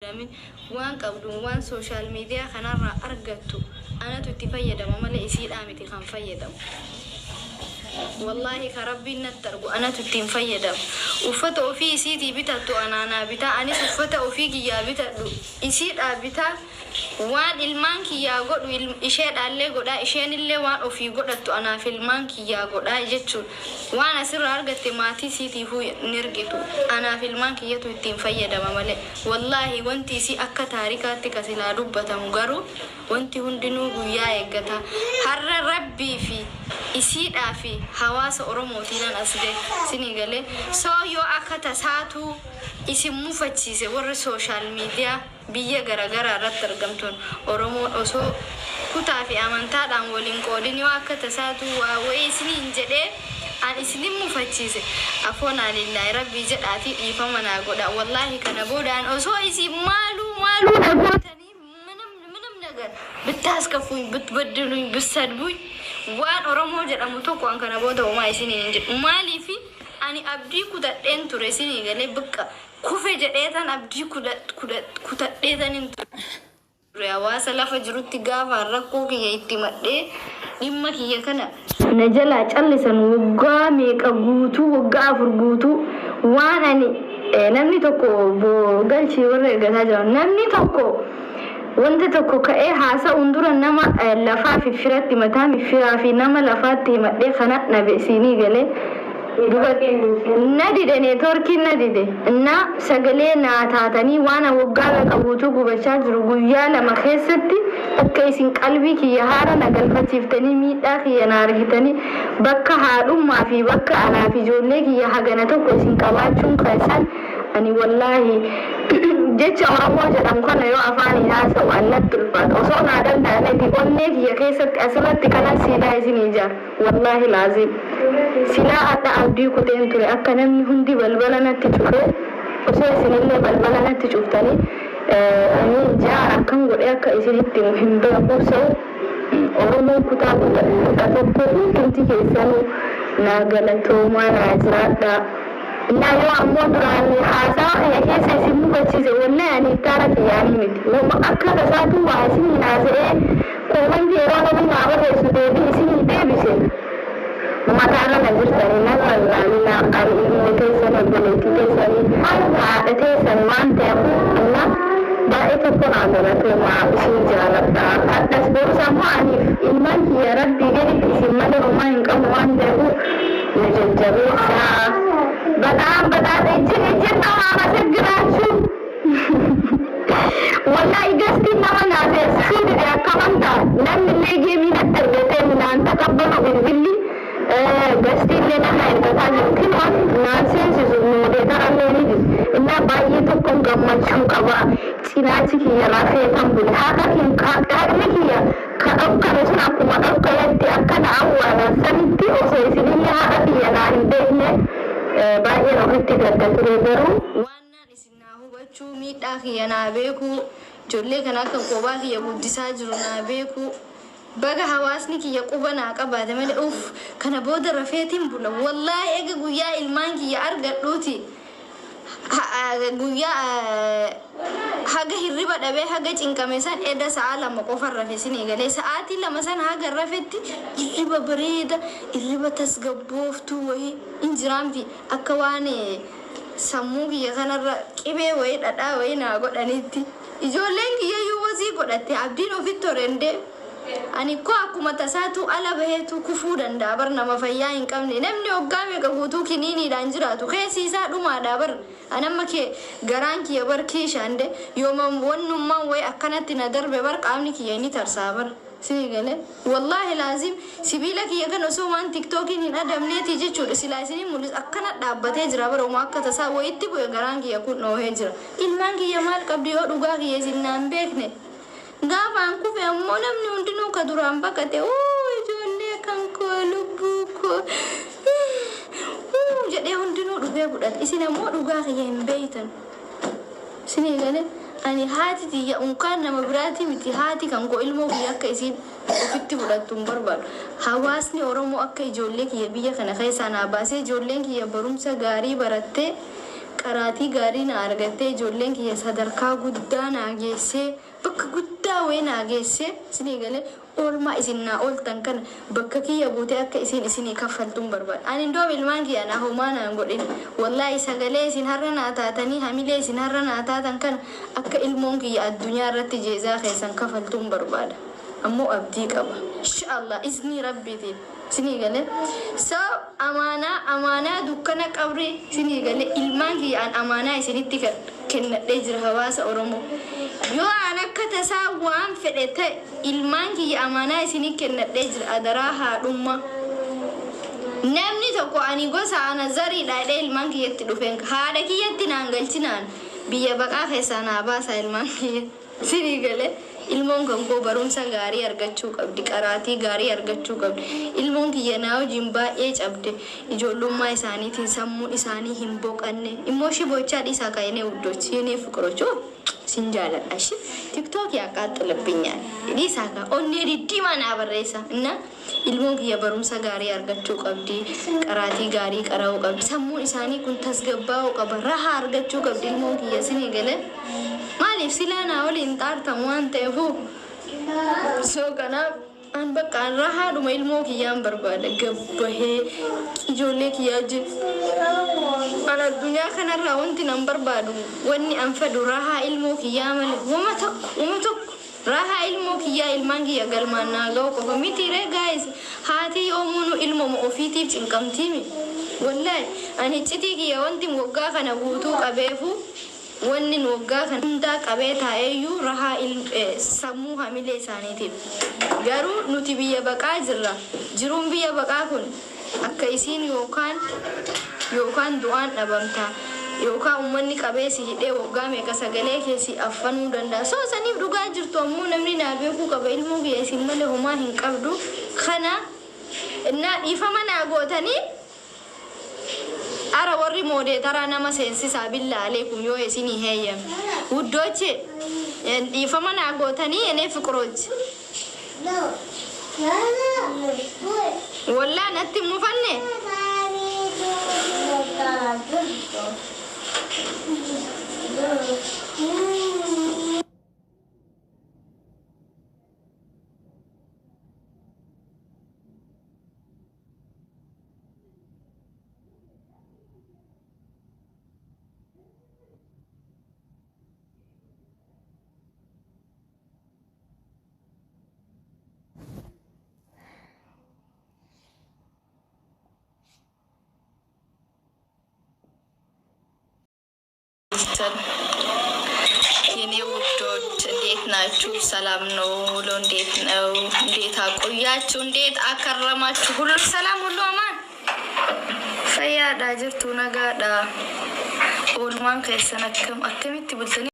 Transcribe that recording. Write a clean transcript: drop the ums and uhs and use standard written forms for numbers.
Fayyadamin waan qabduun waan social media kanarraa argattu anatu itti fayyadama malee isiidhaa miti kan fayyadamu. Wallaahi ka Rabbiin natti argu anatu ittiin fayyadama. Uffata ofii isiitii bitattu anaa naa bitaa anis uffata ofii kiyyaa bitadhu isiidhaa bitaa waan ilmaan kiyyaa godhu isheedhaallee godhaa isheenillee waan ofii godhattu anaaf ilmaan kiyyaa godhaa jechuudha. Waan asirraa argatte maatii isiitiifuu hin ergitu. Anaaf ilmaan kiyyatu ittiin fayyadama malee. Wallaahi wanti isii akka taarikaatti ka silaa dubbatamu garuu wanti hundinuu guyyaa eeggata. Har'a Rabbii fi isiidhaa fi hawaasa Oromootiinan as gahe. Isinii galee? So yoo akka tasaatuu isin mufachiise warri social media biyya garagaraa irratti argamtuun Oromoon osoo kutaa fi amantaadhaan wal hin qoodin yoo akka tasaatuu waa wayii isiniin jedhee an isinin mufachiise afoonaa lillaahi Rabbii jedhaatii dhiifama naa godhaa wallaahi kana booda an osoo isin maaluu maaluu na gootanii ምንም ምንም ነገር ብታስከፉኝ ብትበድሉኝ ብትሰድቡኝ waan Oromoo jedhamu tokko an kana booda homaa isiniin hin jedhu maaliifi ani abdii kutadheen ture isinii galee bakka kufe jedheetan abdii kutadheetan hin ture hawaasa lafa jirutti gaafa rakkoo kiyya itti madhee dhimma kiyya kana na jalaa callisan waggaa meeqa guutuu waggaa 4 guutuu waan ani namni tokko galchii warra ergataa jiran namni tokko wanta tokko ka'ee haasa'uun dura nama lafaa fi firatti mataa firaa fi nama lafaatti himadhee kana dhabe isinii galee na dide networkiin na dide na sagalee naa taatanii waan waggaa meeqa guutuu gubachaa jiru guyyaa 2 keessatti akka isin qalbii kiyya haara na galfachiiftanii miidhaa kiyya na argitanii bakka haadhummaa fi bakka anaa fi ijoollee kiyya hagana tokko isin qabaachuun keessan ani wallaahi jecha Oromoo jedhamu kana yoo afaaniin haasa'u annatti ulfaata osoo naa danda'ameeti onnee kiyya keessatti asirratti kanan siidaa isin ijaara wallaahi laazim silaa adda abdii kuteen ture akka namni hundi balbala natti cufee osoo isinillee balbala natti cuftanii ani jaara akkam godhee akka isinitti hin beeku sa'u Oromoon kutaa 11 hundumti keessanuu naa galatoomaa naa jiraadhaa. Innaa yoo ammoo duraan haasawa kiyya keessa isin mufachiise wallahi ani iftaara kiyyaanii miti. Woma akka tasaatuu waa isiniin haasa'ee koomantii yeroo namni naa barreessu deebii isinii deebise mataarra na jirtanii narra hin laalinaa ani ilmoo teessan obboleettii teessanii haadha teessan waan ta'eef innaa baay'ee tokko naa galatoomaa isin jaaladha. Hadhas borus ammoo aniif ilmaan kiyya Rabbii gaditti isin malee homaa hin qabu waan ta'eef nu jajjabeessaa. በጣም በጣም እጅግ እጅግ ነው የማመሰግናችሁ። Wallahi gastiin nama naasessuu dide akkaman ta'a namni illee geemii natti ergatee naan taqabbalu bilbilli gastii illee nama ergataa jiru kinoon naan seensisu moodeetara illee ni jiru. Innaa baay'ee tokkon gammachuu qaba cinaachi kiyya lafee kan bule haqa haqni kiyya ka dhokkame sun akkuma dhokkametti akka na awwaalan sanitti osoo isinillee haqa kiyya naa hin beekne baay'een ofitti gadda ture garuu waannaan isin naa hubachuu miidhaa kiyya naa beekuu ijoollee kana akka kophaa kiyya guddisaa jiru naa beekuu baga hawaasni kiyya quba naa qabaate malee uff kana booda rafeetiin bula wallaahi eega guyyaa ilmaan kiyya argadhuuti guyyaa haga hirriba dhabee haga cinqame san eda sa'a 2 qofa rafe sin eegalee sa'aatii 2 san haga rafetti hirriba bareeda hirriba tasgabbooftuu wayii hin jiraamti akka waan sammuu kiyya kanarra qibee wayii dhadhaa wayii naa godhanitti ijoolleen kiyya iyyuu wasii godhatte abdiin ofitti horendee ani koo akkuma tasaatu ala baheetu kufuu danda'a bar nama fayyaa hin qabne namni hoggaa meeqa guutuu kiniiniidhaan jiraatu keessi isaa dhumaadha bar anamma kee garaan kiyya bar kiishaan de yooma wannummaan wayi akkanatti na darbe bar qaamni kiyya ni tarsaa bar sini galee wallaahi laazim sibiila kiyya kan osoo waan tiktookiin hin adamneeti jechuudha silaa isinii mul'is akkana dhaabbatee jira bara uma akka tasaa wayitti bu'e garaan kiyya kun dhoohee jira ilmaan kiyya maal qabdi yoo dhugaa kiyya isin naan beekne gaafaan kufe ammoo namni hundinuu ka duraan baqate uu ijoollee kan koo lubbuu koo jedhee hundinuu dhufee fudhate isin ammoo dhugaa kiyya hin beeytan isinii galee ani haati tiyya unkaan nama biraati miti haati kan koo ilmoo kiyya akka isiin ofitti fudhattu hin barbaadu hawaasni Oromoo akka ijoollee kiyya biyya kana keessaa naa baasee ijoolleen kiyya barumsa gaarii barattee Qaraatii gaarii na argattee, ijoolleen kiyya sadarkaa guddaa naa geessee, bakka guddaa wayii naa geessee, isinii galee, oolmaa isin naa ooltan kana bakka kiyya buutee akka isin isinii kaffaltuun barbaada. Ani indoom ilmaan kiyya naa homaa naan godhin. Wallaahi, sagalee isin har'a naa taatanii, hamilee isin har'a naa taatan kana akka ilmoon kiyya addunyaa irratti jeezaa keessan kafaltuun barbaada. Ammoo abdii qaba. Inshaallah, iznii Rabbiitiin. Isinii galee. So amaanaa, amaanaa dukkana qabrii, isinii galee, ilmaan kiyyaan amaanaa isinitti kennadhee jira, hawaasa Oromoo. Yoo an akka tasaa waan fedhe ta'e, ilmaan kiyya amaanaa isinii kennadhee jira, adaraa haadhummaa. Namni tokko ani gosa ana zariidha jedhee ilmaan kiyyatti dhufeen haadha kiyyatti naan galchinaan biyya baqaa keessaa naa baasaa ilmaan kiyya. Isinii galee, ilmoon kan koo barumsa gaarii argachuu qabdi, qaraatii gaarii argachuu qabdi. Ilmoon kiyya naa wajjin baay'ee cabde, ijoollummaa isaaniitiin sammuun isaanii hin boqanne. Immoo shibochaa dhiisaa kaa'inee ውዶች, የኔ ፍቅሮች, sin jaaladha. እሺ, TikTok ያቃጥልብኛል, dhiisaa kaa onnee diddiimaa naa barreessa. እና ilmoon kiyya barumsa gaarii argachuu qabdi, qaraatii gaarii qara'uu qabdi, sammuun isaanii kun tasgabbaa'uu qaba, rahaa argachuu qabdi ilmoon kiyya. Isinii galee, maaliif silaa naa waliin xaartamu waan ta'eefu. So kanaaf an bakka an rahaadhuma ilmoo kiyyaan barbaada, gabbahee ijoollee kiyyaa wajjin. An addunyaa kanarraa wanti nan barbaadu, wanni an fedhu rahaa ilmoo kiyyaa malee wama tokko, wama tokko. Rahaa ilmoo kiyyaa, ilmaan kiyya galmaan naa ga'u qofa miti ree, guys? Haati yoomuu ilmoma ofiitiif cinqamtiimi. Wallahi, ani iccitii kiyya wanti waggaa kana guutuu qabeefu, wanni waggaa kana hundaa qabee taa'eeyyuu rahaa sammuu hamilee isaaniitiif. Garuu nuti biyya baqaa jirra. Jiruun biyya baqaa kun akka isiin yookaan du'aan dhabamta yookaan uummanni qabee si hidhee waggaa meeqa sagalee keessi affanuu danda'a. So saniif dhugaa jirtu ammoo namni naa beekuu qaba, ilmoo kiyya isin malee homaa hin qabdu. Kana innaa dhiifama naa gootanii. Ara warri moderator nama seensisaa, بالله عليكم, yoo isinii heeyyame. ውዶቼ, dhiifama naa gootanii, የኔ ፍቅሮች. Wallaa natti hin mufanne. ይስጥልን። የኔ ውዶች፣ እንዴት ናችሁ? ሰላም ነው? ውሎ እንዴት ነው? እንዴት አቆያችሁ? እንዴት አከረማችሁ? ሁሉ ሰላም፣ ሁሉ አማን። Fayyaadha jirtu, nagaadha. Oolmaan keessan akkam, akkamitti bultanii?